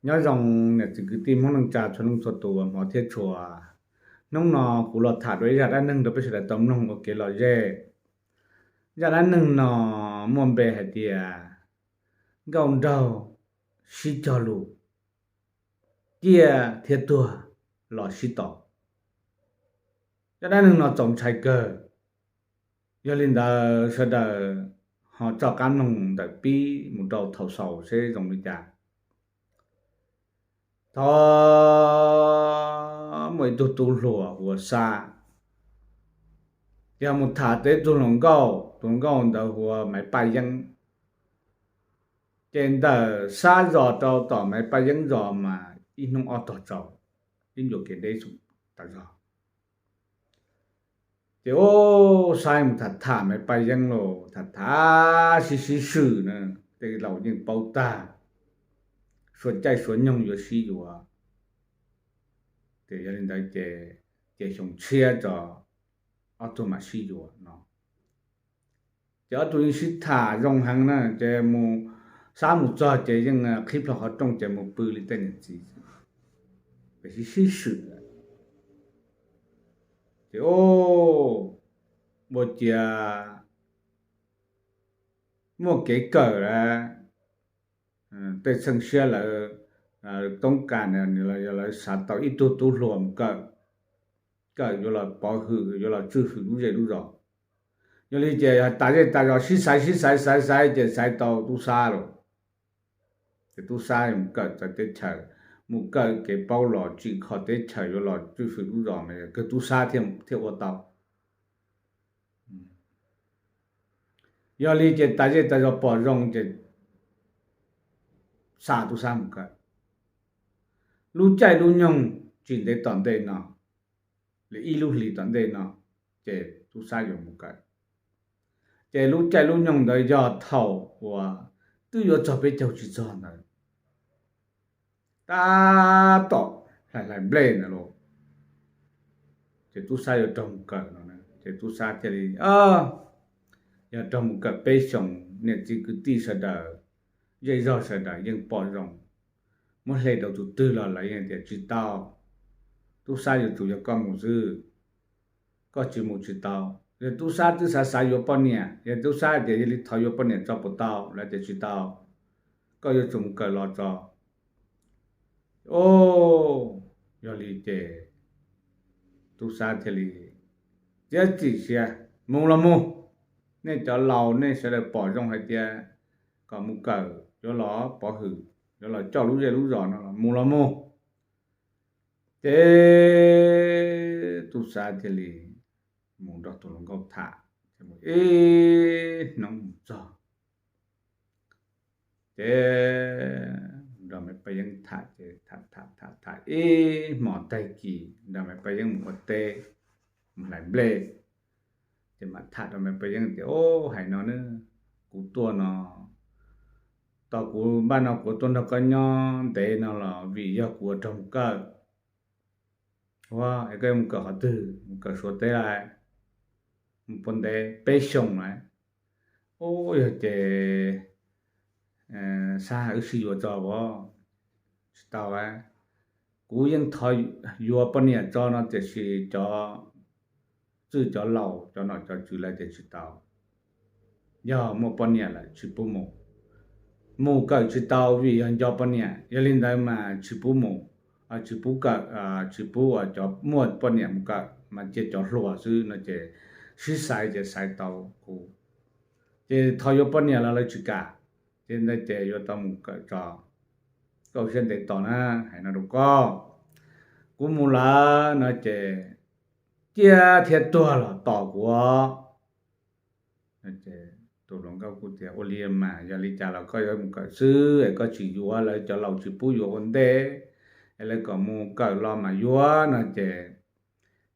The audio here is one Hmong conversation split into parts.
Nyob zoo niam txiv kwv tij Hmoob neej tsa txhua leej txhua tus uas hmov thiab tshua. Hnub no kuv los tham dua ib zaj dab neeg rau peb sawv daws tau mloog ua kev lom zem. Zaj dab neeg no muaj npe hais tias nkauj nraug sib cog lus, ciaj thiab tuag los sib tos. Zaj dab neeg no txaus ntshai kawg. Yog li ntawd sawv daws ho txoj qab mloog ntawm pib mus rau thaum xaus seb zoo li cas. Thaum muaj ib tug tub hluas hu ua Xab, yog mus tham tau ib tug hluas nkauj, tus hluas nkauj ntawd hu ua Maiv Paj Yeeb. Ces ntawm Xab zos rau tom Maiv Paj Yeeb zos mas ib hnub ob tog tsaus, ib ncua kev deb tas zog. Ces ub, Xab mus tham tham Maiv Paj Yeeb los tham tham sib sib swm na, tej laus yeej paub tag, suav caij suav nyoog yuav sib yuav. Ces yog li ntawd ces, ces xyoo tshiab tso ob tug mam sib yuav no. Ces ob tug yeej sib tham zoo heev na, ces mus, Xab mus txog ces yeej qhib plho qhov rooj ces mus pw li tej niam txiv, sib sib swm. Ces ub, ua ciav muaj kev kawm lawm, tej txheej siab lawv toob kas, yog lawv xav tau ib tug tub hluas mus kawm, kawm yuav los pov hwm, yuav los tswj hwm lub zej lub zos. Yog li ces tas zej tas zos sib xaiv sib xaiv xaiv xaiv ces xaiv tau tub Xab lawm. Ces tub Xab mus kawm txawv teb chaws, mus kawm kev paub los tsim kho teb chaws yuav los tswj hwm lub zos mas yog kawg tub Xab thiaj ua tau. Yog li ces tas zej tas zos pom zoo ces xa tub Xab mus kawm. Lub caij lub nyoog tsis ntev tom ntej no, li ib lub hlis tom ntej no, ces tub Xab yuav mus kawm. Ces lub caij lub nyoog ntawd yog thaum uas twb yuav txog peb caug tsis txog ntawd, tab tom hlais hlais nplej ntawd los, ces tub Xab yuav raug mus kawm no. Ces tub Xab thiaj li, yog raug mus kawm peb xyoos, niam txiv kwv tij sawv daws, zej zog sawv daws yeej pom zoo, muab hle rau tus twg los lawv yeej tias tsis tau, tub Xab yuav tsum yog koj mus xwb, koj tsis mus tsis tau. Yog tub Xab twb xav xav yuav poj niam, yog tub Xab tias yog li thov yuav poj niam tso puas tau, lawv tias tsis tau, koj yuav tsum mus kawm los tso. Ub, yog li ces tub Xab thiaj li txiav txim siab, mus los mus, nej cov laus nej sawv daws pom zoo hais tias kom mus kawm yuav los pov hwm, yuav los coj lub zej lub zos no los mus los mus. Ces tub Xab thiaj li mus nrog tus hluas nkauj tham, ib hnub mus txog, ces nrog Maiv Paj Yeeb tham, ces tham tham tham tham ib hmos tag kis nrog Maiv Paj Yeeb mus ua teb, mus hlais nplej. Ces mam tham rau Maiv Paj Yeeb tias, Ub, hais no ne, kuv tuaj no, tos kuv npaj no kuv tuaj nrog koj nyob ntev no los vim yog kuv ua raug mus kawm. Ua es koj yuav mus kawm qhov twg? Mus kawm Suav teb lawm, mus puas ntev? Peb xyoos lawm. Ub, yog ces Xab, wb sib yuav tso as. Tsis tau, kuv yeej thov yuav poj niam tso no tiam sis cov txwj cov laus cov nom cov tswv lawv tias tsis tau, yog muaj poj niam lawm tsis pub mus, mus kawm tsis tau vim yog nco poj niam. Yog li ntawd mas tsis pub mus, tsis pub kawm, tsis pub uas cov muaj poj niam mus kawm mas cia cov hluas xwb no ces sib xaiv ces xaiv tau kuv. Ces thov yuav poj niam los lawv tsis kam, ces ntawd ces yuav tau mus kawm tso, koj ua siab ntev tos na, hais no rau koj. Kuv mus lawm no ces ciaj thiab tuag los tos kuv. Tus hluas nkauj kuj tias, Ua li mas yog li cas los koj yuav mus kawm xwb es koj tsis yuav, lawv cov laus tsis pub yuav ua ntej, es lawv kom mus kawm los mas yuav no ces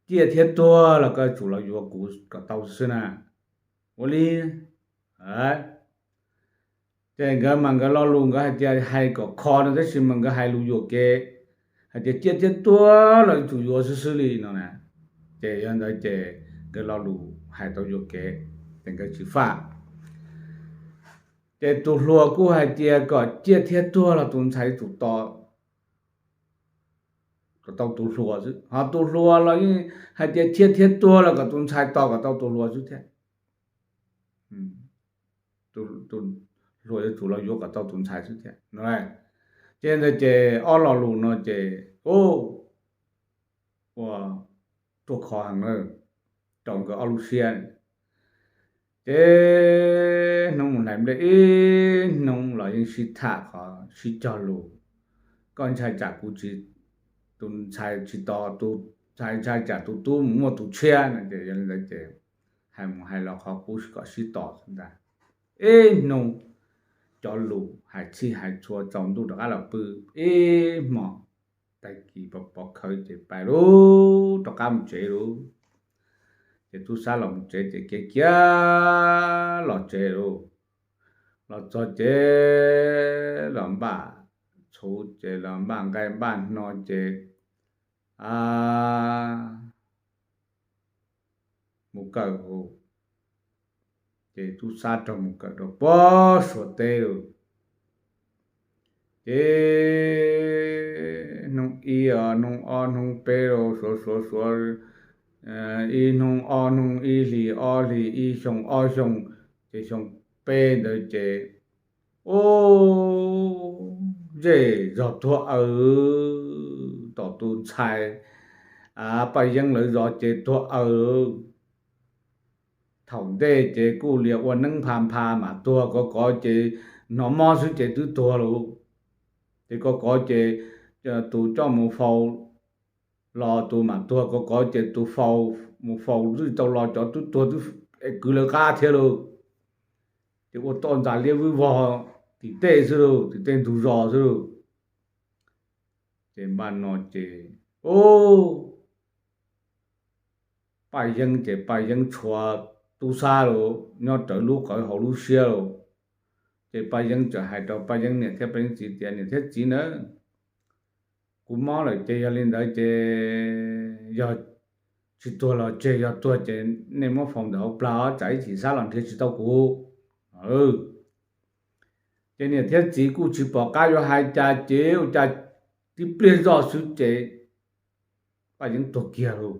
ciaj thiab tuag los koj yuav tsum los yuav kuv kom tau xwb na. Ua li. Ces nkawd mas nkawd lo lus nkawd hais tias hais kom kho no tab sis mas nkawd hais lus yuam kev, hais tias ciaj thiab tuag los yuav tsum yuav xwb xwb li no na. Ces yog ntawd ces nkawd lo lus hais tau yuam kev, ces nkawd tsis faj. Ces tus hluas kuj hais tias kom ciaj thiab tuag los tus ntxhais yuav tsum tos kom tau tus hluas xwb, ho tus hluas los yeej hais tias thiaj thiab tuag los kom tus ntxhais tos kom tau tus hluas xwb thiab. Tus hluas yuav tsum los yuav kom tau tus ntxhais xwb thiab no. Ces ntawd ces ob lo lus no ces ua ruaj khov heev na rau nkawd ob lub siab. Ces hnub mus hlais nplej ib hnub los yeej sib tham qhov sib cog lus, koj ntshai tsam kuv tsis, tus ntxhais tsis tos tus ntxhais, ntshai tsam tus tub mus muaj tus tshiab no ces yog li ntawd ces hais mus hais los qhov qub kom sib tos ntag. Ib hnub cov lus hais txhij hais txhua tsaus ntuj rov qab los pw ib hmos, tag kis pov khawv ces pais lub rov qab mus tsev lawm. Ces tub sab los mus tsev ces kiag kiag los tsev lawm. Los txog ces los npaj txhuv ces los npaj nqaij npaj hno ces mus kawm. Ces tub sab raug mus kawm rau puag Suav teb lawm. Ces hnub ib, hnub ob, hnub peb los suav suav suav, ib hnub ob hnub ib hlis ob hlis ib xyoo ob xyoo, ces xyoo peb ntawd ces ub, zej zog tuag aws, tom tus ntxhais Paj Yeeb lawv zos ces tuag aws. Thaum ntej ces kuj lias ua neeb npha npha mas tuag kov kov ces hnov mob xwb ces twb tuag lawm. Ces kov kov ces tus coj mus faus los tus mam tuag, kov kov ces tus faus mus faus twb tau los cov twb tuag twb kwv lawv qab thiab lawm. Ces ua toj ntxas liab vwb vog tim tej xwb lauj, tim tej ntug zos xwb lauj. Ces npaj no ces ub, Paj Yeeb ces Paj Yeeb tshuav tub sab lawm nyob rawv lub qawv hauv lub siab lawm. Ces Paj Yeeb txawm hais rau Paj Yeeb niam thiab Paj Yeeb txiv tias, niam thiab txiv na, kuv mob lawm ces yog li ntawd ces yog tsis tuag los tseg, yog tuag ces nej muab faus ntawm hauv plag, tsam ib chim sab los nrhiav tsis tau kuv. Ces niam thiab txiv kuj tsis pom qab yuav hais cas ces ua cas tib pliag zoj xwb ces Paj Yeeb tuag kiag lauj.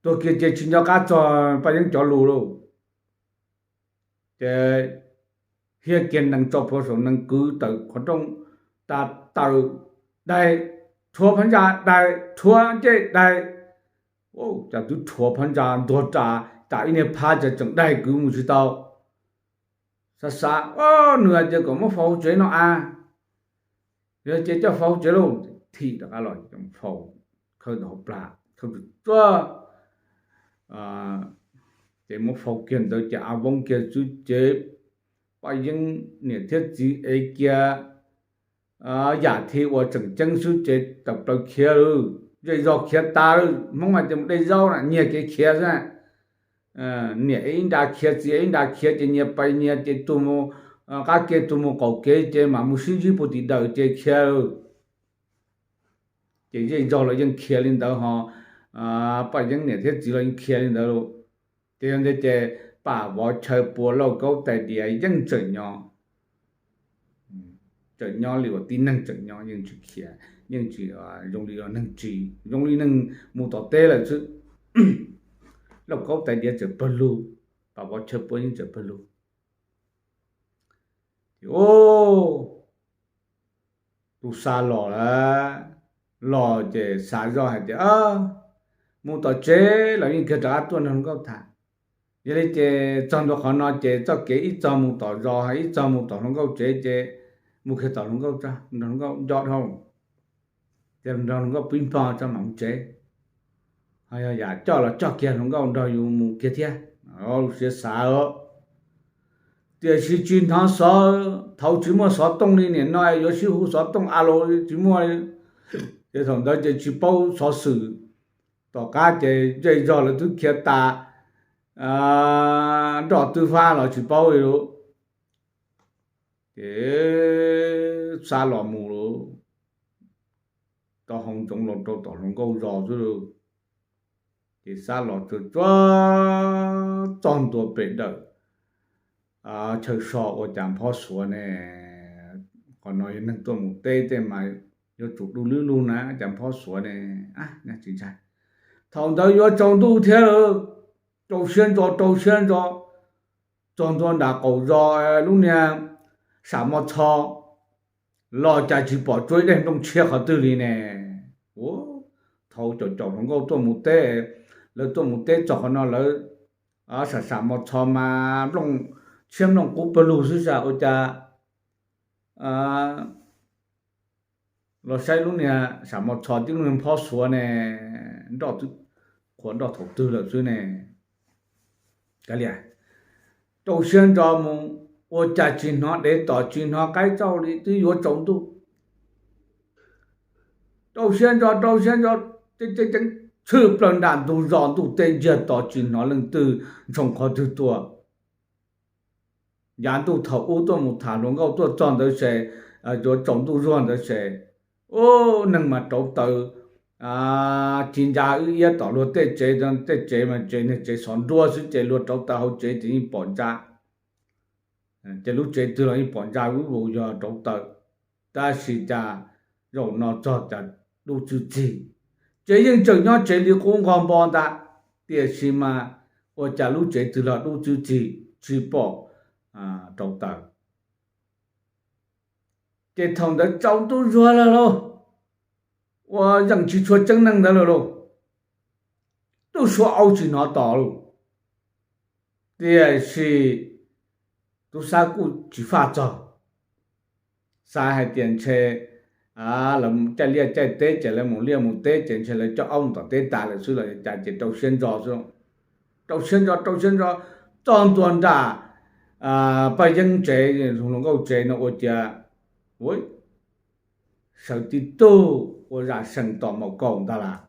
Tuag kiag ces tsis nco qab txog Paj Yeeb cov lus lauj. Ces hiab kiag nees tso plhuav saum nees kwv tawm qhov rooj, tas tawm, dais, rhuav phab ntsa dais, rhuav ncej dais. Cas twb rhuav phab ntsa ntuag ras tas ib niag phab cas tseem dais kwv mus tsis tau. Xav xav, nws hais tias kom muab faus hauv tsev no a, yog ces coj faus hauv tsev lauj. Thim rov qab los faus, khawb ntawm hauv plag, khawb tsuag tsuag. Ces muab faus kiag ntawd ces a voob kiag xwb ces Paj Yeeb niam thiab txiv ev kiag yam thib uas tseem ceeb xwb ces tawm plaws khiav lawm, zej zog khiav tas lawm. Hmoob mas tias mus dej zaub na, nyiag kev khiav xwb. Niam ev ib nra khiav, txiv ev ib nra khiav ces nyias pais nyias ces tus mus qab kev tus mus qaum kev ces mam mus sib ntsib puag tim dawm ces khiav lawm. Ces zej zog los yeej khiav li ntawd ho Paj Yeeb niam thiab txiv los yeej khiav li ntawd lauj. Ces yog ntawd ces pam vov chaw pua lauj kaub tais diav yeej tseem nyob, tseem nyob li uas tib neeg tseem nyob, yeej tsis khiav, yeej tsis zoo li neeg tsis, zoo li neeg mus tom teb lawm xwb. Lauj kaub tais diav tseem pawg lug, pam vov chaw pua yeej tseem pawg lug. Ces ub, tus xa los lawm, los ces xav zoj hais tias mus tom tsev los yeej kawg rov qab tuaj nrog hluas nkauj tham. Yog li ces txog ntua qhov no ces txoj kev ib txog mus tom zos, ib txog mus tom hluas nkauj tsev ces mus kiag tom hluas nkauj, nrog hluas nkauj nco dhau, ces nrog hluas nkauj pib npog tso mam mus tsev. Ho yog yam coj los coj kiag hluas nkauj nrog yus mus kiag thiab. Lub siab xav, tiam sis tsis hnov xov, thaum tsis muaj xov tooj li, nim no yuav sib hu xov tooj a los tsis muaj. Ces thaum ntawd ces tsis paub xov xwm, tom qab ces zej zog lawv twb khiav tas nroj twb fab los tsis paub li lauj. Ces xa los mus lauj, tau hau ntsoov los rau tom hluas nkauj zos xwb lauj. Ces xa los tsuag tsuag txog ntua pem dawm chaw so ua cas phob xuav ne. Qhov no yog neeg tuaj mus teb tej mas yuav tsum du lub lug na, cas phob suav ne, tsis ntshai. Thaum ntawd yuav tsaus ntuj thiab lawm, rau siab ntso rau siab ntso, txog ntua nram qaum zos lub niag Sam Mo Txho los cas tsis pom tsuas ib daim nplooj tshiab qhov twg li ne. Ua, thaum caum caum hluas nkauj tuaj mus teb, lawv tuaj mus teb txog qhov no lawv, Sam Sam Mo Txho mas nplooj tshiab nplooj qub pawg lug xwb sas ua cas los saib lub niag Sam Mo Txho tib lub niag phob suav ne, nroj twb qhuav nroj thaum twg lawm xwb ne. Kav liam, rau siab ntso mus, ua cas tsis hnov dev tom tsis hnov qaib txauj li, twb yuav tsaus ntuj. Rau siab ntso rau siab ntso, tshwj plaws nram ntug zos ntuj teb ntsiag to tsis hnov leej twg ntshoo qhov twg tuaj. Yav ntuj thaum ub tuaj mus tham hluas nkauj tuaj txog ntawd ces yuav tsaus ntuj zuag ntawd ces, ub, neeg mas rauv taws ci ntsa wb iab tom luag tej tsev, tej tsev mas tsev niag tsev xov nruab xwb ces luag rauv taws hauv tsev ces yeej pom ntsa. Ces lub tsev twg los yeej pom ntsa ub vus yog rauv taws. Tab sis cas zaum no txog cas dub tswb txig, ces yeej tseem nyob tsev li qub nqog npo ntag, tiam sis mas ua cas lub tsev twg los dub tswb txig tsis pom rauv taws. Ces thaum ntawd tsaus ntuj zuag lawm lauj, ua yeej tsis tshua tseeb neeg ntawd lawm lauj, tub suav aub tsis hnov tos lauj. Tiam sis tub sab kuj tsis faj txog, xav hais tias ntshe lawv caij liaj caij teb ces lawv mus liaj mus teb ces ntshe lawv coj aub mus tom teb tas lawm xwb los cas ces rau siab ntso xwb. Rau siab ntso rau siab ntso, txog ntua nram Paj Yeeb tsev, hluas nkauj tsev no ua cas sawv tib tug ua zam sees tos maum kaum ntag las.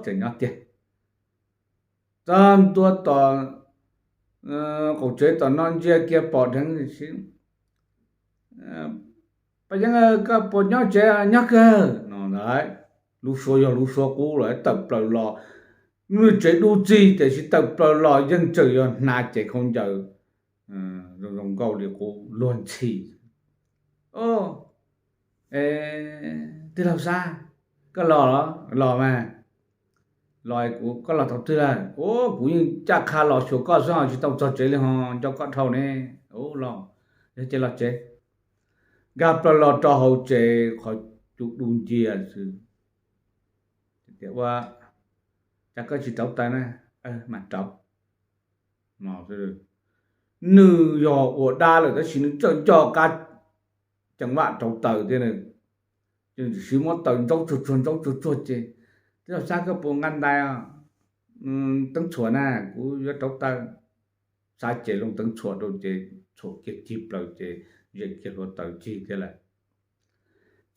Tseem nyob tiag. Txog ntua tom qaum tsev tom no ntsia kiag pom dheev, Paj Yeeb, koj puas nyob tsev? Nyob kawg no ntag. Lub suab yog lub suab qub los tawm plaws los, nws tsev dub txig tiam sis tawm plaws los yeej tseem yog hnav cev khaub ncaws zoo zoo nkauj li qub luag ntxhi. Tij laug Xab, koj los los mas. Los, kuv, koj los thaum twg lawm? Ua, kuv yeej caj qha los xyuas koj xwb ho tsis tau txog tsev li ho nco koj dhau ne. Los, yog ces los tsev. Nkag plaws los rau hauv tsev qhov cub dub nciab xwb. Tias ua, cas koj tsis rauv taws na? Mas rauv. Nws yog ua dab lawm tab sis nws txawj nco qab ceev vaj rauv taws thiab, ces tsis muab taws ntsaub tsuag tsuag ntsaub tsuag tsuag ces, Tij laug Xab, koj puas nqa ntais teeb txhuam na? Kuv yuav rauv taws. Xab ces loo teeb txhuam rau ces txhuam kiag cig plaws ces zem kiag hluav taws cig thiab lawm.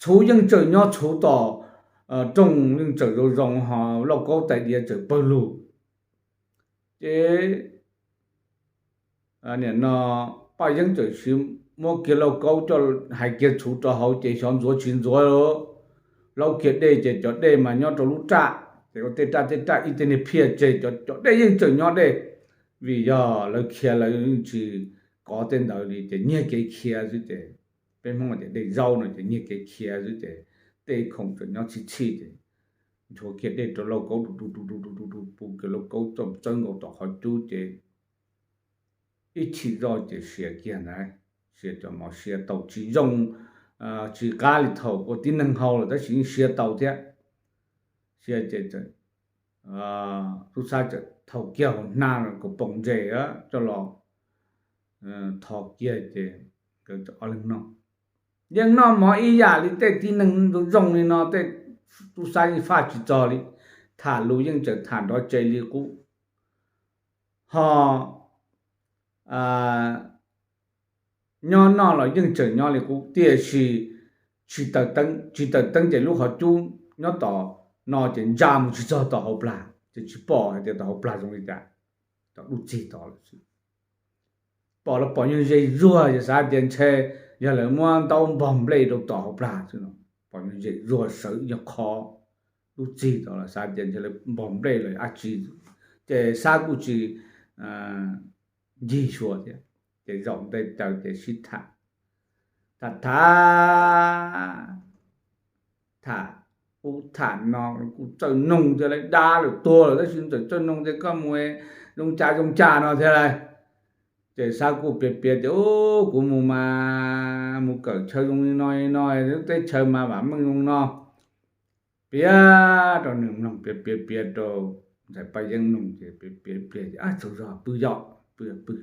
Txhuv yeej tseem nyob txhuv tom rooj yeej tseem zoo zoo ho lauj kaub tais diav tseem pawg lug. Ces nim no Paj Yeeb txawm siv muab kiag lauj kaub coj hais kiag txhuv rau hauv ces xyov ntxuav tsis ntxuav, laub kiag dej ces cov dej mas nyob rau lub raj ces ua tej raj tej raj ib tej niag phiaj tseg, cov dej yeej tseem nyob dej, vim yog lawv khiav lawv yeej tsis kov tej ntawd li ces nyiag kev khiav xwb ces, peb Hmoob tias dej zaub no ces nyiag kev khiav xwb ces, dej khoom tseem nyob txhij txhij ces nchuav kiag dej rau lauj kaub du du du du du du du, pub kiag lauj kaub txawb nkaus tom qhov cub ces ib chim zoj ces siav kiag ntag. Siav cov mov siav tau tsis zoo, tsis qab li thaum ua tib neeg hau lawm tab sis yeej siav tau thiab. Siav ces tub Xab txawm thau kiag hauv hnab kaus poom ntses coj los tho kiag ces nkawd ob leeg noj. Yeej noj mov ib yam li tej tib neeg zoo li no, tej tub Xab yeej faj tsis txog li. Tham lus yeej tseem tham nrov tse li qub, ho nyob noj los yeej tseem nyob li qub, tiam sis tsis taws teeb, tsis taws teeb ces lub qhov cub nyob tom no ces ntsa mus tsis txog tom hauv plag ces tsis pom hais tias tom hauv plag zoo li cas, tom dub txig tod lawm xwb. Pom los pom nyuag ze zuag ces xav tias ntshe yog lawv muab ntaub npog nplej rau tom hauv plag xwb no. Pom nyuag ze zuag sawv nyuag qho dub txig tod los xav tias ntshe lawv npog nplej los dab tsi, ces Xab kuj tsis ncig xyuas thiab, ces zaum nte taws ces sib tham, tham tham tham ub tham no, kuj txawj noog tias lawv dab lawm tuag lawm tab sis txawj txawj noog tias koj mus zoo cas zoo cas no thiab lauj. Ces Xab kuj piav piav tias, Ub, kuv mus mas mus kawm chaw zoo li no li no, teb chaws mas vam meej zoo no. Piav rau nws mloog, piav piav piav rau ntxhais Paj Yeeb mloog ces piav piav piav, Ab, tsaug zog, pw yom, pw pw.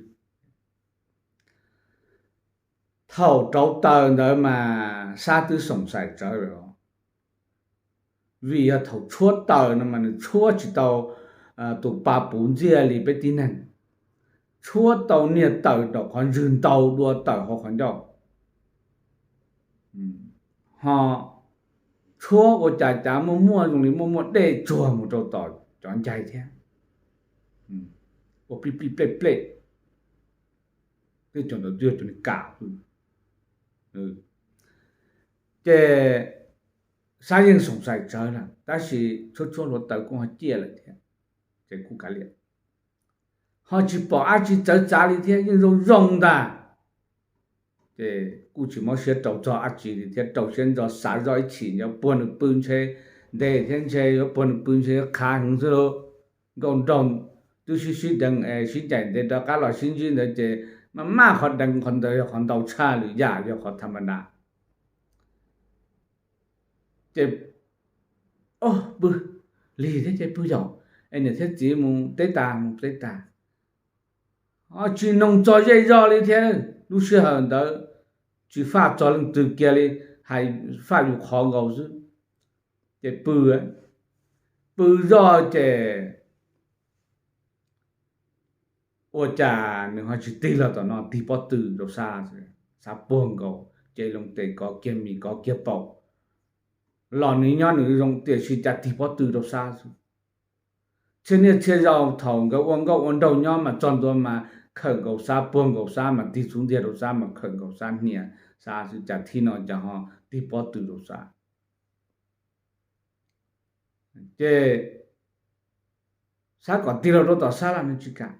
Thaum rauv taws ntawd mas Xab twb xoom xaim tsawv lawm, vim yog thaum tshuab taws no mas nws tshuab tsis tau tus pa puv ntxiaj li peb tib neeg, tshuab tau niag taws nraum qhov ntswg ntau dua taws hauv qhov ncauj, ho tshuab ua cas cas muaj muaj zoo li muaj muaj dej tsuag mus rau tom cov ncai thiab, ua plig plig plej plej, tej cov ntawd twb yog cov nws kam. Ces Xab yeej xoom xaim tsawv na, tab sis tshuab tshuab hluav taws kuj ho ciaj lawm thiab, ces kuj kav liam, ho tsis pom dab tsi txawv txav li thiab, yeej zoo zoo ntag. Ces kuj tsis mob siab rau txog dab tsi li thiab, rau siab ntso xav zoj ib chim yuav puag nws pw ntshe ntev thiab ntshe yuav puag nws pw ntshe yuav qhav heev xwb lauj. Nkauj nraug twb sib sib deev es sib ncaim ntev rov qab los sib ntsib ntawd ces maj maj qhov deev qhov ntawd yog qhov ntau tshaj lwm yam, yog qhov tham ma das. Ces, o, pw, lig thiab ces pw yom, es niam thiab txiv mus teb tas mus teb tas, ho tsis noog txog zej zog li thiab. Lub sij hawm ntawd tsis faj txog leej twg kiag li, hais faj yus qhov nkaus xwb. Ces pw, pw zoj ces ua cas nws ho tsis tig los tom no, tig pob tw rau Xab, Xab puag nkaus, ces loo tes kov kiag mis kov kiag paum, los nws nyob nws zoo tiam sis cas tig pob tw rau Xab xwb. Txhia niaj txhia zaus thaum nkawd ua nkauj ua nraug nyob mas txog ntua mas khawm nkaus Xab, puag nkaus Xab mas tig txhuv ntiag rau Xab mas khawm nkaus Xab hnia, Xab xwb, cas thib no cas ho tig pob tw rau Xab. Ces Xab kom tig los rau tom Xab los nws tsis kam.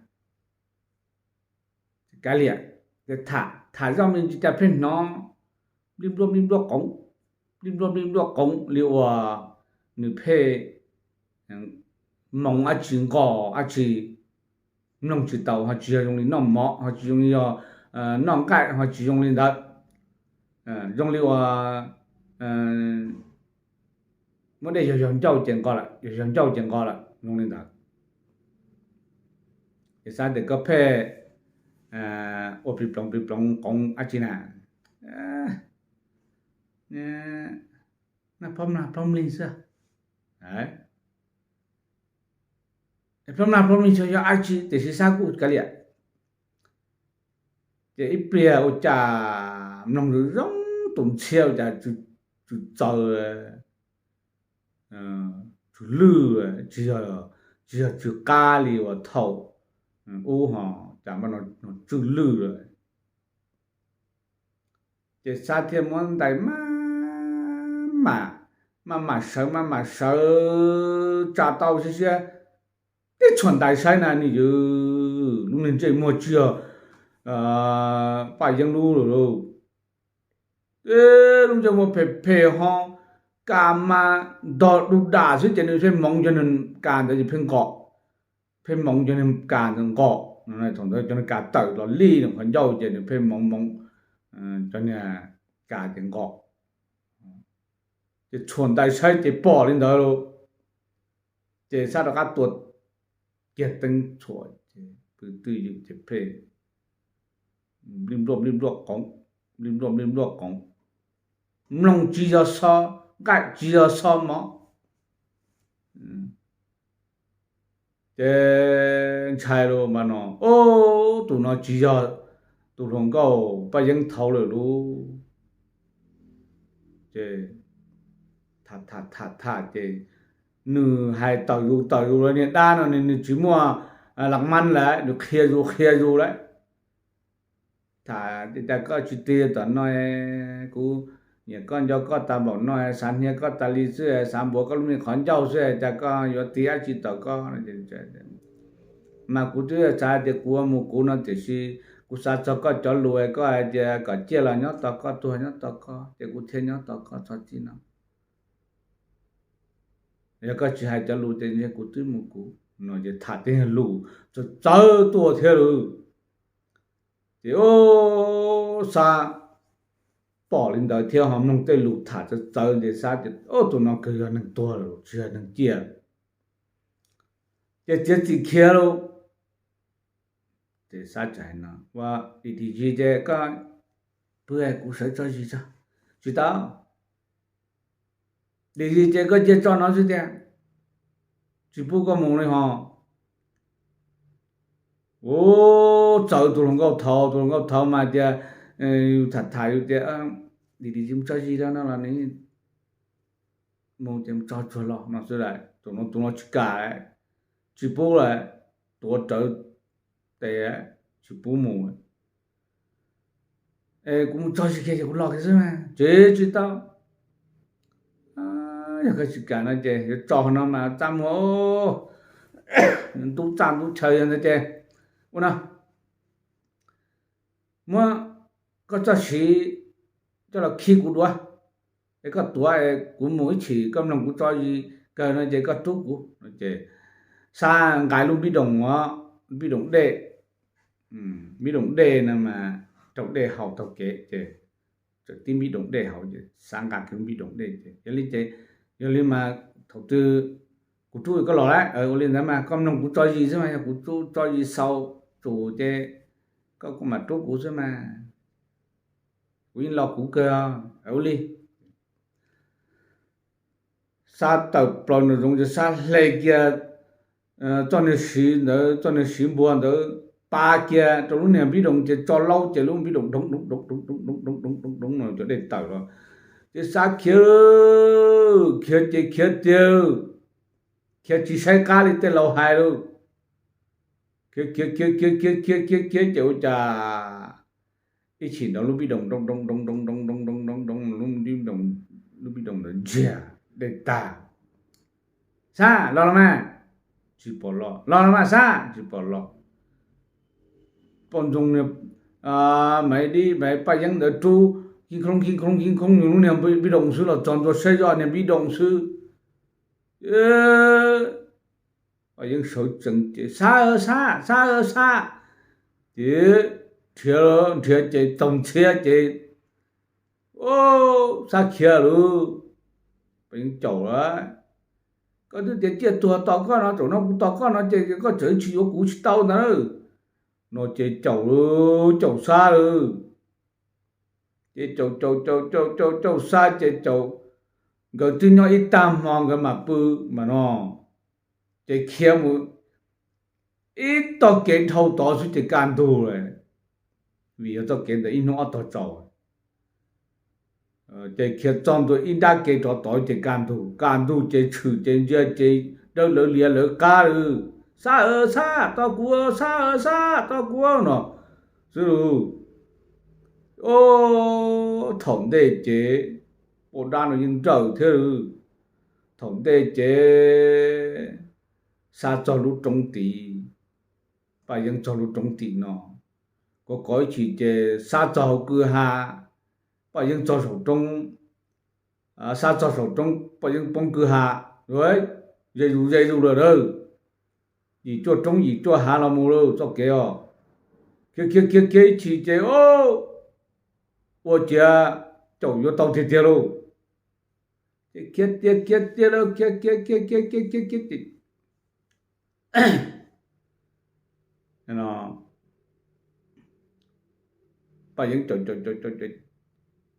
Kav liam, tham tham zoj me ntsis cas pheej hnov nplij npluaj nplij npluaj qoov, nplij npluaj nplij npluaj qoov li uas nws pheej moov dab tsi nqos dab tsi, mloog tsis tau, ho tsis yog zoo li noj mov, ho tsis zoo li yog noj nqaij, ho tsis zoo li ntawd, zoo li uas muab dej yog yog ncauj ces nqos lawm, yog yog ncauj ces nqos lawm, zoo li ntawd. Ces Xab tias, Koj pheej ua plig ploov plig ploov qoov dab tsi na? Noj plob mlag plob mlig xwb. Plob mlag plob mlig xyov yog dab tsi tiam sis Xab kuj kav liam. Ces ib pliag ua cas mloog zoo zoo tus ntxhiab ua cas tsw txaws, tsw lwj, tsis yog, tsis yog tsw qab li uas thaum ub ho, cas mas tsw lwj lawm. Ces Xab thiaj muab ntais maj mam, maj mam sawv maj mam sawv tsa tau siab siab, tib tshuam ntais saib na nws yog lub niag ntsej muag tsis yog Paj Yeeb lub lawm lauj. Lub ntsej muag phem phem ho, kas mas ntog du dam xwb ces nws pheej moov cov niag kas ntawd ces pheej nqos, pheej moov cov niag kas ntawd nqos. Thaum ntawd cov niag kas tawm los lij qhov ncauj ces nws pheej moov moov cov niag kas ces nqos. Ces tshuam ntais saib ces pom li ntawd lauj. Ces Xab rov qab tua kiag teeb tshuam ces pw twj ywm ces pheej nplij npluaj nplij npluaj qoov, nplij npluaj nplij npluaj qoov, mloog tsis yog xob nqaij tsis yog xob mov. Ces ntshai lauj mas no, Ub, tus no tsis yog tus hluas nkauj Paj Yeeb thaud lawm lauj. Ces tham tham tham tham ces nws hais tawm zus tawm zus los niag dab no nws tsis muaj las mab lawm, nws qhia zus qhia zus lawm. Tham tias cas koj tsis tig tom no, kuv nyiam koj nco koj tas npaum no, xav hnia koj tas li xwb, xav npuav koj lub me qhov ncauj xwb, cas koj yuav tig dab tsi tom koj. Mas kuv twb xav tias kuv mus kuv no tiam sis kuv xav txog koj cov lus, koj hais tias kom ciaj los nyob tos koj, tuag nyob tos koj, ces kuv thiaj nyob tos koj txog txij no. Yog koj tsis hais cov lus ces ntshe kuv twb mus kuv no ces tham tej lus txawv txawv tuaj thiab lawm. Ces Xab pom li ntawd thiab ho mloog tej lus tham txawv txawv ces Xab tias, Tus no kawg yog neeg tuag lawm tsis yog neeg ciaj. Ces txiav txim khiav lauj. Ces Xab txawm hais no, Ua, dim dim zis ces koj pw, kuv sawv tso zis tso. Tsis tau. Dim zis ces koj cia tso no xwb tiag, tsis pub koj mus li ho. Ua, txawv tus hluas nkauj thaud, tus hluas nkauj thaud mas tias, yus tham tham yus tias, Dim dim zis mus tso zis rau no los nws mus ces mus tso tsuag los no xwb lawm. Tus no, tus no tsis kam lawm, tsis pub lawm, tuav rawv tes, tsis pub mus. Es kuv mus tso zis kiag ces kuv los kiag xwb mas. Tsis, tsis tau. Yog koj tsis kam no ces yuav tso qhov no mas txaj muag, ntub txaj ntub chaw yog ntawd ces ua no, muab koj txoj siv coj los khi kuv dua, es koj tuav es kuv mus ib chim koj mloog kuv tso zis kawg no ces koj rub kuv no ces Xab nqa lub npib doos, npib doos dej, npib doos dej no mas raug dej haus taug kev ces txawm tib npib doos dej hauv ces Xab nqa kiag npib doos dej ces yog li ces, yog li mas thaum twg kuv rub koj los lawm, ua li ntawd mas koj mloog kuv tso zis xwb mas, yog kuv rub tso zis xaus tsum ces koj kuj mam rub kuv xwb mas, kuv yeej los kuv kawg. Ua li Xab tawm plaws nraum zoov ces Xab hle kiag txoj niag siv ntawd, txoj niag siv npua ntawd pa kiag rau lub niag npib doos ces tso laub ces lub npib doos doov doov doov doov doov doov doov doov doov no cov dej tawm los. Ces Xab khiav, khiav ces khiav tiag, khiav tsis saib qab li tej laus hais lauj. Khiav khiav khiav khiav khiav khiav khiav khiav ces ua cas ib chim ntawd lub npib doos doov doov doov doov doov doov doov doov, lub npib doos ntawd ntsiag dej tag. Xab, los los mas. Tsis pom los. Los los mas Xab. Tsis pom los. Poj ntxoog niag Maiv Dib, Maiv Paj Yeeb ntawd rub khib khoob khib khoob khib khoob nws lub niag npib doos xwb, los txog ntua saib zoj niag npib doos xwb. Paj Yeeb sawv tsees ces, Xab, Xab, Xab, Xab. Ces nrhiav, nrhiav ces txaus ntxhiab ces Xab khiav lawm. Paj Yeeb caum lawm, Koj twb tias ciaj tuag tos koj no, zaum no kuv tos koj no ces koj tseem tsis yuav kuv tsis tau ntag. No ces caum lawm, caum Xab lawm. Ces caum caum caum caum caum caum Xab ces caum, nkawd twb nyob ib tag hmo nkawd mam pw mas no. Ces khiav mus ib tog kev dhau tod xwb ces kaj ntug lawm, vim yog txoj kev ntawd ib hnub ob tog tsaus. Ces khiav txog ntua ib nrab kev rov tod ces kaj ntug, kaj ntug ces tshwm ces ntsia ces dawb lawv liav lawv qab lawm. Xab, Xab, tos kuv, Xab, Xab, tos kuv no xwb lauj. Thaum ntej ces poj dab no yeej nrawm thiab lawm. Thaum ntej ces Xab txog lub roob tid, Paj Yeeb txog lub roob tid no, kov kov ib chim ces Xab txog hauv kwj ha, Paj Yeeb txog saum roob, Xab txog saum roob, Paj Yeeb poob kwj ha. Ze zus ze zus lawm a, yim cuaj roob yim cuaj hav los mus lawm txoj kev os. Khiav khiav khiav khiav ib chim ces ua ciav caum yuav tau tiag tiag lauj. Ces khiav tiag khiav tiag lawm, khiav khiav khiav khiav khiav khiav khiav ces Paj Yeeb caum caum caum caum,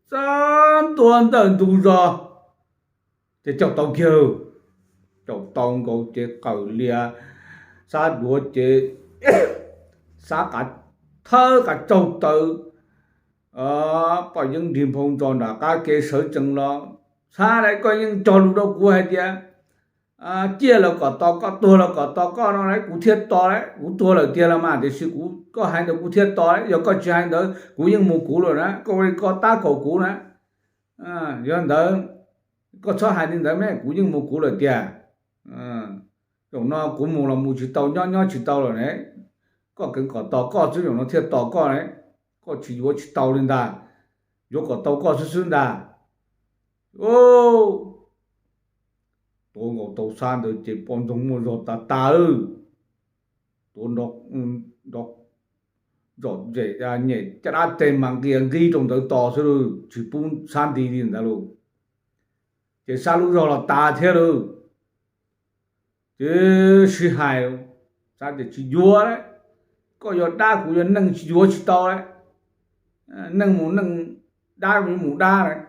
Xab ntua ntawm ntug zos ces caum tau kiag, caum tau nkaus ces qawm lias, Xab duav ces Xab qav thawb qav tsaug tawv, Paj Yeeb nrig nphoo ntsos nram qab kev sawv tsees los, Xab, koj yeej cog lus rau kuv hais tias ciaj los kom tos koj, tuag los kom tos koj no las kuv thiaj tos las. Kuv tuag lawm tiag los mas, tiam sis kuv, koj hais ntawd kuv thiaj tos las, yog koj tsis hais ntawd kuv yeej mus kuv lawm na, koj ua li koj tab kaum kuv na. Yog ntawd koj txhob hais li ntawd mas, kuv yeej mus kuv lawm tiag. Zaum no kuv mus los mus tsis tau, nyob nyob tsis tau lawm ne. Koj kheev kom tos koj xwb zaum no thiaj tos koj ne. Koj tsis yuav tsis tau li ntag, yuav kom tau koj xwb xwb ntag. Tuav nkaus tau Xab ntawd ces poj ntxoog muaj zog tas tas, tuav nrov zom zem, nyem caj dab tes mas nqis nqis rau ntawd tos xwb, tsis pub Xab nti li ntawd lauj. Ces Xab lub zog los tas thiab lauj. Ces sib hais, Xab tias tsis yuav lawm, koj yog dab kuv yog neeg tsis yuav tsis tau lawm, neeg mus neeg, dab mus dab lawm,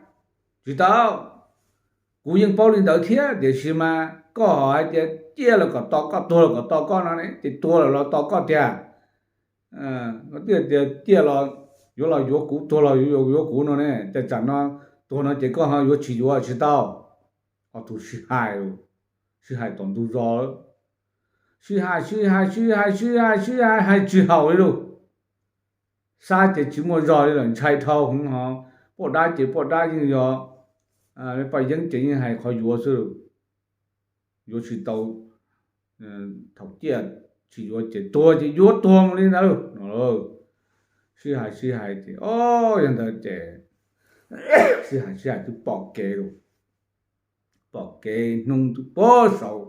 tsis tau. Kuv yeej paub li ntawd thiab tiam sis mas koj hais tias ciaj los kom tau koj, tuag los kom tau koj no ne, ces tuag los los tau koj tiag. Koj twb tias ciaj los yuav los yuav kuv, tuag los yuav yuav kuv no ne, ces tsam no tuag no ces koj ho yuav tsis yuav tsis tau. Ob tug sib hais, sib hais tom ntug zos, sib hais sib hais sib hais sib hais sib hais, hais tsis haum li lauj. Xab ces tsis muaj zog li lawm, ntshai dhau hwv ho. Poj dab ces poj dab yeej yog, Paj Yeeb ces yeej hais qhov yuav xwb, yuav tsis tau. Thaum ciaj tsis yuav ces tuag ces yuav tuag mus li ntawd no. Sib hais sib hais ces, o, yog ntawd ces sib hais sib hais twb pom kev lauj, pom kev hnub twb pog saud.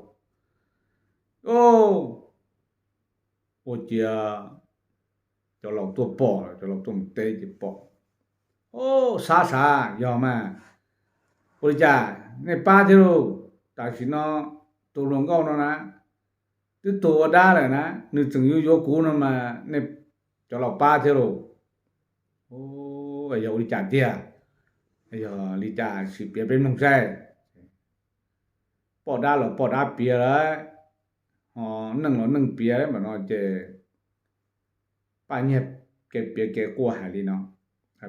Ua ciav cov laus tuaj pom, cov laus tuaj mus teb ces pom. O, Xab, Xab, yog mas, ua li cas nej pab thiab lauj? Tam sim no tus hluas nkauj no na, twb tuag ua dab lawm na, nws tseem yuav yuav kuv no mas nej cov laus pab thiab lauj. Yog ua li cas tiag? Yog li cas sim piav peb mloog saib. Poj dab los poj dab piav lawm, ho neeg los neeg piav mam no ces Paj Nyiag kev piav kev quaj hais li no,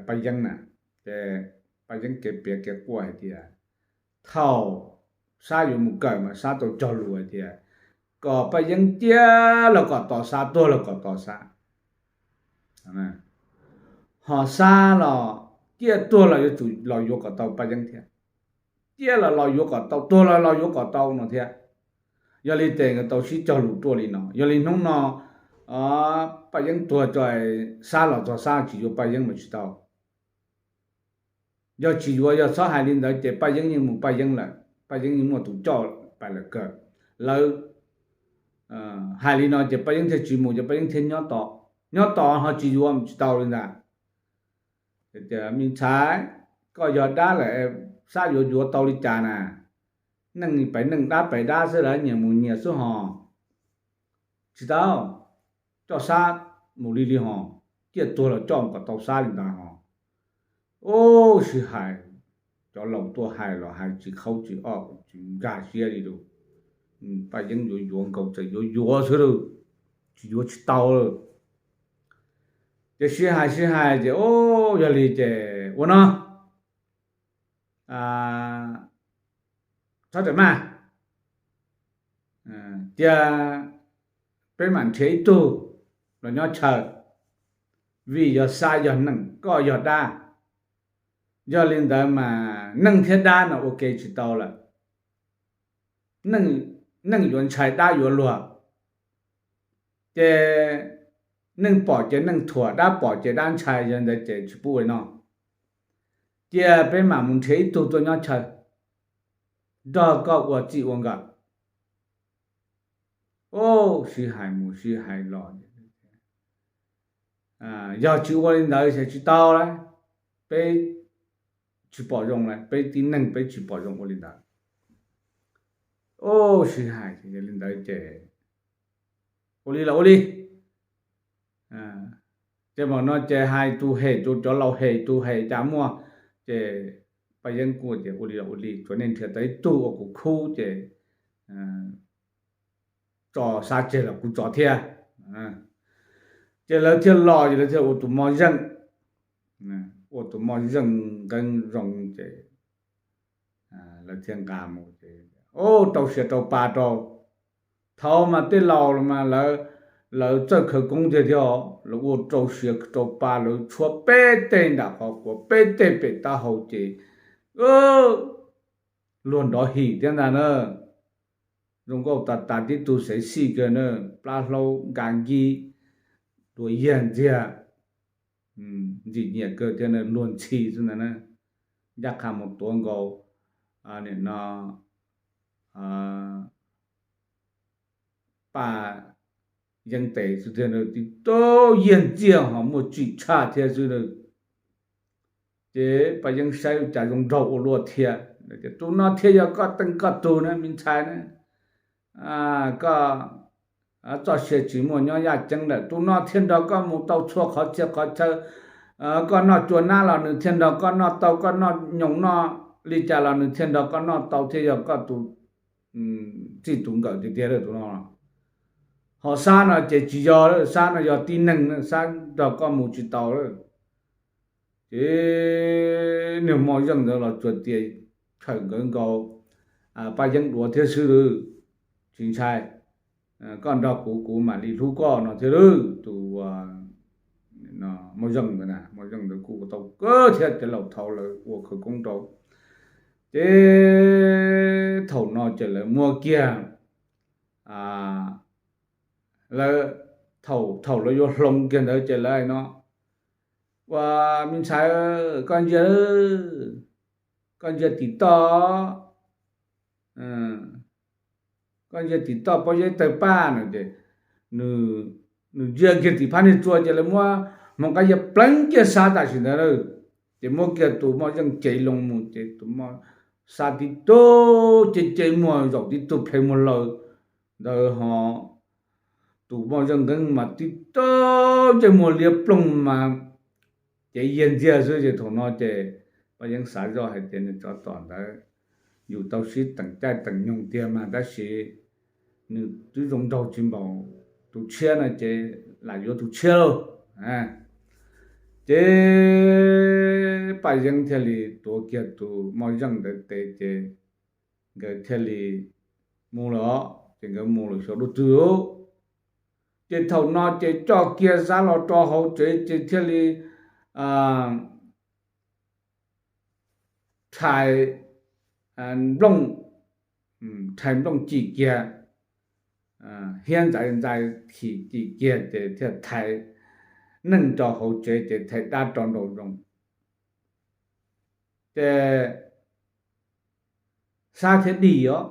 Paj Yeeb na, ces Paj Yeeb kev piav kev quaj hais tias thaum Xab yuav mus kawm mas Xab tau cog lus hais tias kom Paj Yeeb ciaj los kom tau Xab, tuag los kom tau Xab. Ho Xab los ciaj tuag los yuav tsum los yuav kom tau Paj Yeeb thiab, ciaj los los yuav kom tau, tuag los los yuav kom tau no thiab. Yog li ces nkawd tau sib cog lus tuaj li no. Yog li hnub no Paj Yeeb tuag tso, Xab los txog Xab tsis yuav Paj Yeeb mas tsis tau. Yog tsis yuav, yog txhob hais li ntawd ces Paj Yeeb yeej mus Paj Yeeb lawm, Paj Yeeb yeej muaj tus coj pais lawm kawg. Lawv hais li no ces Paj Yeeb thiaj tsis mus, ces Paj Yeeb thiaj nyob tos, nyob tos ho tsis yuav tsis tau li ntag. Tias me ntxhais, koj yog dab lawm, Xab yuav yuav tau li cas na? Neeg pem neeg, dab pem dab xwb, lawv nyias mus nyias xwb hos. Tsis tau, coj Xab mus li li hos, ciaj tuag los coj mus kom tau Xab li ntawd hos. Ub, sib hais, cov laus tuaj hais los hais tsis qhaub tsis ob tsis nkag siab li lauj. Paj Yeeb yuav yuav nkaus txawm yuav yuav xwb lauj, tsis yuav tsis tau lauj. Ces sib hais sib hais ces, ub, yog li ces ua no, txhob rawm maj, cia peb mam nrhiav ib tug los nyob chaw, vim yog Xab yog neeg, koj yog dab. Yog li ntawd mas neeg thiab dab no ua ke tsis tau lawm. Neej, neeg yuav ntshai dab yuav luag, ces neeg pom ces neeg thuam, dab pom ces dab ntshai, yog ntawd ces tsis pub ua li no. Cia peb mam mus nrhiav ib tug tuaj nyob chaw nrog koj ua txij ua nkawm. Ub, sib hais mus sib hais los, yog tsis ua li ntawd ces tsis tau lawm, peb tsis pom zoo lawm, peb tib neeg peb tsis pom zoo ua li ntawd. Ub, sib hais li ntawd ces ua li los ua li. Ces mam no ces hais tus hem, tus cov laus hem, tus hem cas muaj, ces Paj Yeeb kuj tias ua li los ua li, tsuav nej nrhiav tau ib tug ua kuv khub ces tso Xab tseg los kuv tso thiab. Ces lawv thiaj los ces lawv thiaj ua tus moj zeej, ua tus moj zeej nqeeb zoo ces lawv thiaj nqa mus ces, ub, rau siav rau pa rau. Thaum mas tej laus los mas lawv txawj khawv koob tiag thiab, lawv ua rau siav rau pa, lawv tshuab peb teg nram qhov quav, peb teg pem taub hau ces luag nrov him thiab ntag na. Zoo nkauj tas tas, tib tug xev xij kawg na, plab hlaub nka nkib, dua yiag ntxiag, ntxim nyiam kawg thiab na, luag ntxhi xwb ntag na. Ncaj qha mus tuav nkaus, nim no Paj Yeeb tes xwb thiab, tib tug yiag ntxiag ho muaj tsim tshaj thiab xwb. Ces Paj Yeeb saib cas zoo nraug ua luaj thiab. Tus no thiaj yog koj teej koj tug na me ntxhais na. Koj txoj sia tsis muaj nyob yaj ceeb lawm, tus no thiaj nrog koj mus tau txhua qhov txhia qhov chaw. Koj noj cua nab los nws thiaj nrog koj noj tau, koj noj nyoos noj li cas los nws thiaj nrog koj noj tau, thiaj yog koj tus txij tus nkawm tiag tiag lawm tus no. Ho Xab no ces tsis yog lawm, Xab no yog tib neeg, Xab nrog koj mus tsis tau lawm. Ces niag Moj Zeej ntawd los tsuas tias khawm nkawd nkaus Paj Yeeb duav thiab xwb lawm, tsis ntshai. Koj nrog kuv, kuv mam li hlub koj no thiab lawm. Tus Moj Zeej ntawd, Moj Zeej ntawd kuj tau kawg thiab, cov laus thaud lawv ua khawv koob rau. Ces thaum no ces lawv muab kiag, lawv, thaum, thaum lawv yuav hloov kiag ntawd ces lawv hais no, ua, me ntxhais, koj ntsia, koj ntsia tim toj, koj ntsia tim toj pob zeb tawg paj no ces nws ntsia kiag tim phab niag tsua ces lawv muab hmoov qab yias pleev kiag Xab tam sim ntawd lawm. Ces muab kiag tus Moj Zeej cev loo mus ces tus Moj, Xab tib tug ces cev muag zaum tib tug plhe muag laws ntawd ho tus Moj Zeej nkeeb mas tib tug ces muag liab ploog mas cev yiag ntxiag xwb. Ces thaum no ces Paj Yeeb xav zoj hais tias nws tsov tom ntawd yus tau sib teem caij teem nyoog tiag mas tab sis nws twb zoo nraug tsis npaum tus tshiab no ces lam yuav tus tshiab lauj. Ces Paj Yeeb thiaj li tuav kiag tus Moj Zeej ntawd tes ces nkawd thiaj li mus lawm, ces nkawd mus lawm xyov lub twg. Ces thaum no ces coj kiag Xab los rau hauv tsev ces thiaj li rhais nplooj, rhais nplooj cim kiag, hiab ntxaiv ntxais khim cim kiag ces thiaj thaiv neeg rau hauv tsev ces thaiv dab rau nraum zoov. Ces Xab thiaj dim os,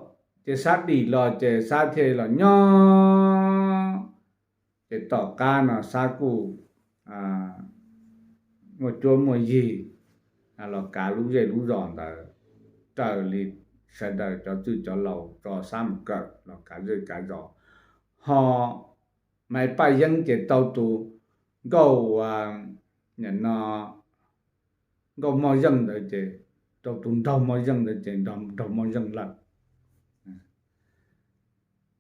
ces Xab dim los ces Xab thiaj los nyob. Ces tom qab no Xab kuj muaj cuab muaj yig los kav lub zej lub zos ntawd raws li sawv daws cov txwj cov laus tso Xab mus kawm los kav zej kav zos. Ho Maiv Paj Yeeb ces tau tus nkauj, no, nkauj Moj Zeej ntawd ces, rau tus nraug Moj Zeej ntawd ces nraug Moj Zeej lawm.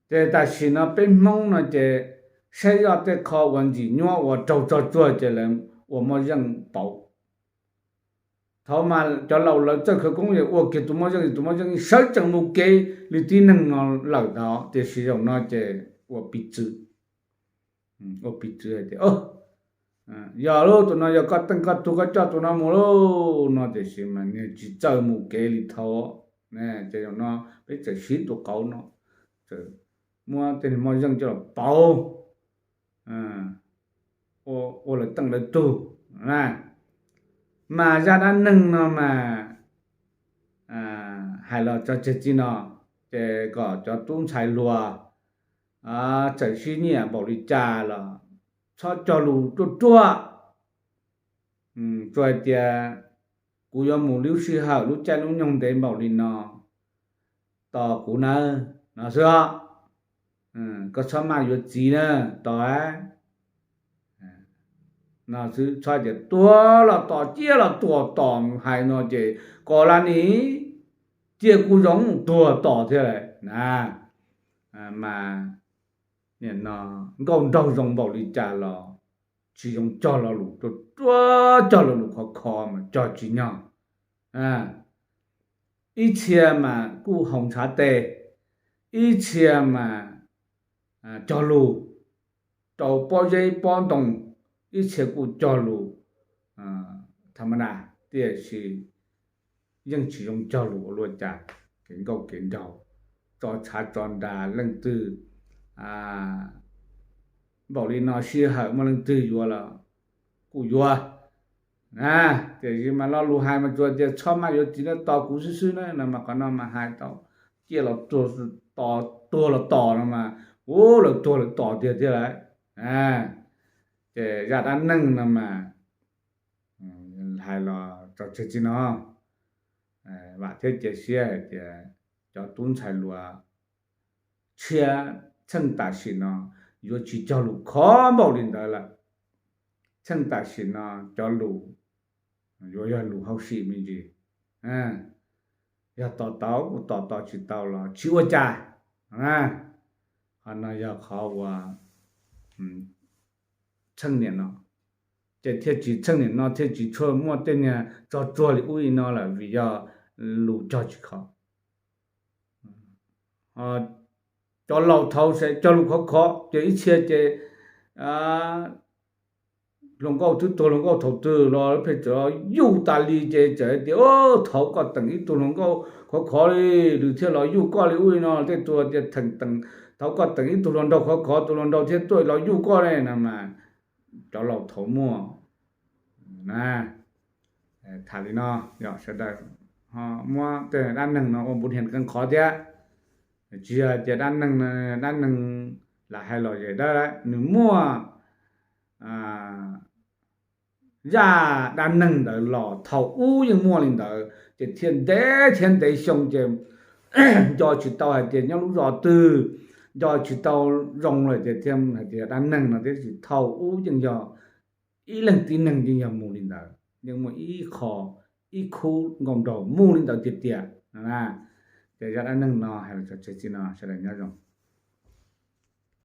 Ces tam sim no peb Hmoob no ces saib zoj tej qho uas ntxim nyuaj uas raug txog tsuag ces lawv ua Moj Zeej pauv. Thaum mas cov laus lawv txawj khawv koob es ua kiag tus Moj Zeej, tus Moj Zeej sawv tsees mus kev li tib neeg no lawm ntag, tiam sis zaum no ces ua piv txwv, ua piv txwv hais tias, yog lauj, tus no yog koj teej koj tug, koj coj tus no mus lauj no, tiam sis mas nws tsis txawj mus kev li thaum. Ces zaum no peb txawm siv tus qauv no, txawm muab tej niag Moj Zeej coj los pauv ua lawv teej lawv tug na. Mas zaj dab neeg no mas hais los tso tseg txij no, ces kom cov tub ntxhais hluas txawm sib nyiam npaum li cas los txhob cog lus ruaj ruaj. Tsuas hais tias kuv yuav mus lub sij hawm lub caij lub nyoog ntev npaum li no, tos kuv nawb no xwb os. Koj txhob maj yuav txiv na, tos no xwb, txhob tias tuag los tos, ciaj los tuag tos, hais no ces kom las nim, cia kuv zoo tuag tos thiab lawm na. Mas nim no nkauj nraug zoo npaum li cas los tsis zoo cog lo lus ruaj ruaj, cog lo lus khov kho mas cog tsis nyog. Ib txhia mas kuj haus ntshav tes, ib txhia mas cog lus rau pob zeb pob ntoo, ib txhia kuj cog lus tha ma na, tiam sis yeej tsis zoo cog lus ua luaj cas. Kev nkauj kev nraug, tso tshav tso nra, leej twg npaum li no sij hawm muaj leej twg yuav los kuj yuav. Tiam sis mas lo lus hais mas tsuas tias txhob maj yuav txiv na, tos kuv xwb xwb na no mas qhov no mas hais tau. ciaj los tuag, tos tuag los tos no mas, ub, lawv tuag lawv tos tiag thiab lauj. Ces zaj dab neeg no mas hais los tso tseg txij no. Vam thiab cia siab hais tias cov tub ntxhais hluas tshiab txheej tam sim no yuav tsis cog lus khov npaum li ntawd lawm. Txheej tam sim no cov lus yuav yog lus hauj sim me ntsis. Yog tos tau kuj tos, tos tsis tau los tsis ua cas. Qhov no yog qhov uas txheej niam no, ces thiaj tsis, txheej niam no thiaj tsis tshua muaj tej niag tsog tsuag li ub li no lawm vim yog lus cog tsis khov. Cov laus thaud ces cog lus khov khov ces ib txhia ces hluas nkauj twb tuag hluas nkauj thaum twg los pheej txawm yuj tas li ces txawm tias, Thaud koj teem ib tug hluas nkauj khov khov li, nws thiaj los yuj koj li ub li no. Tej tug tias, Thaud koj teem ib tug hluas nraug khov khov, tus hluas nraug thiaj tuaj los yuj koj ne no mas cov laus thaud muaj na. Tham li no, yog sawv daws ho muab tej dab neeg no ua npuv hias qee qhov thiab. Tsis yog tias dab neeg, dab neeg lam hais los zem dab, nws muaj zaj dab neeg ntawd los thaum ub yeej muaj li ntawd ces thiaj ntev thiab ntev xyoo ces nco tsis tau hais tias nyob lub zos twg, nco tsis tau zoo lawm ces thiaj hais tias dab neeg no. Tiam sis thaum ub yeej yog ib leeg tib neeg yeej yog mus li ntawd, yeej muaj ib qho, ib khub nkauj nraug mus li ntawd tiag tiag. Ces zaj dab neeg no hais los tso tseg txij no, sawv daws nyob zoo.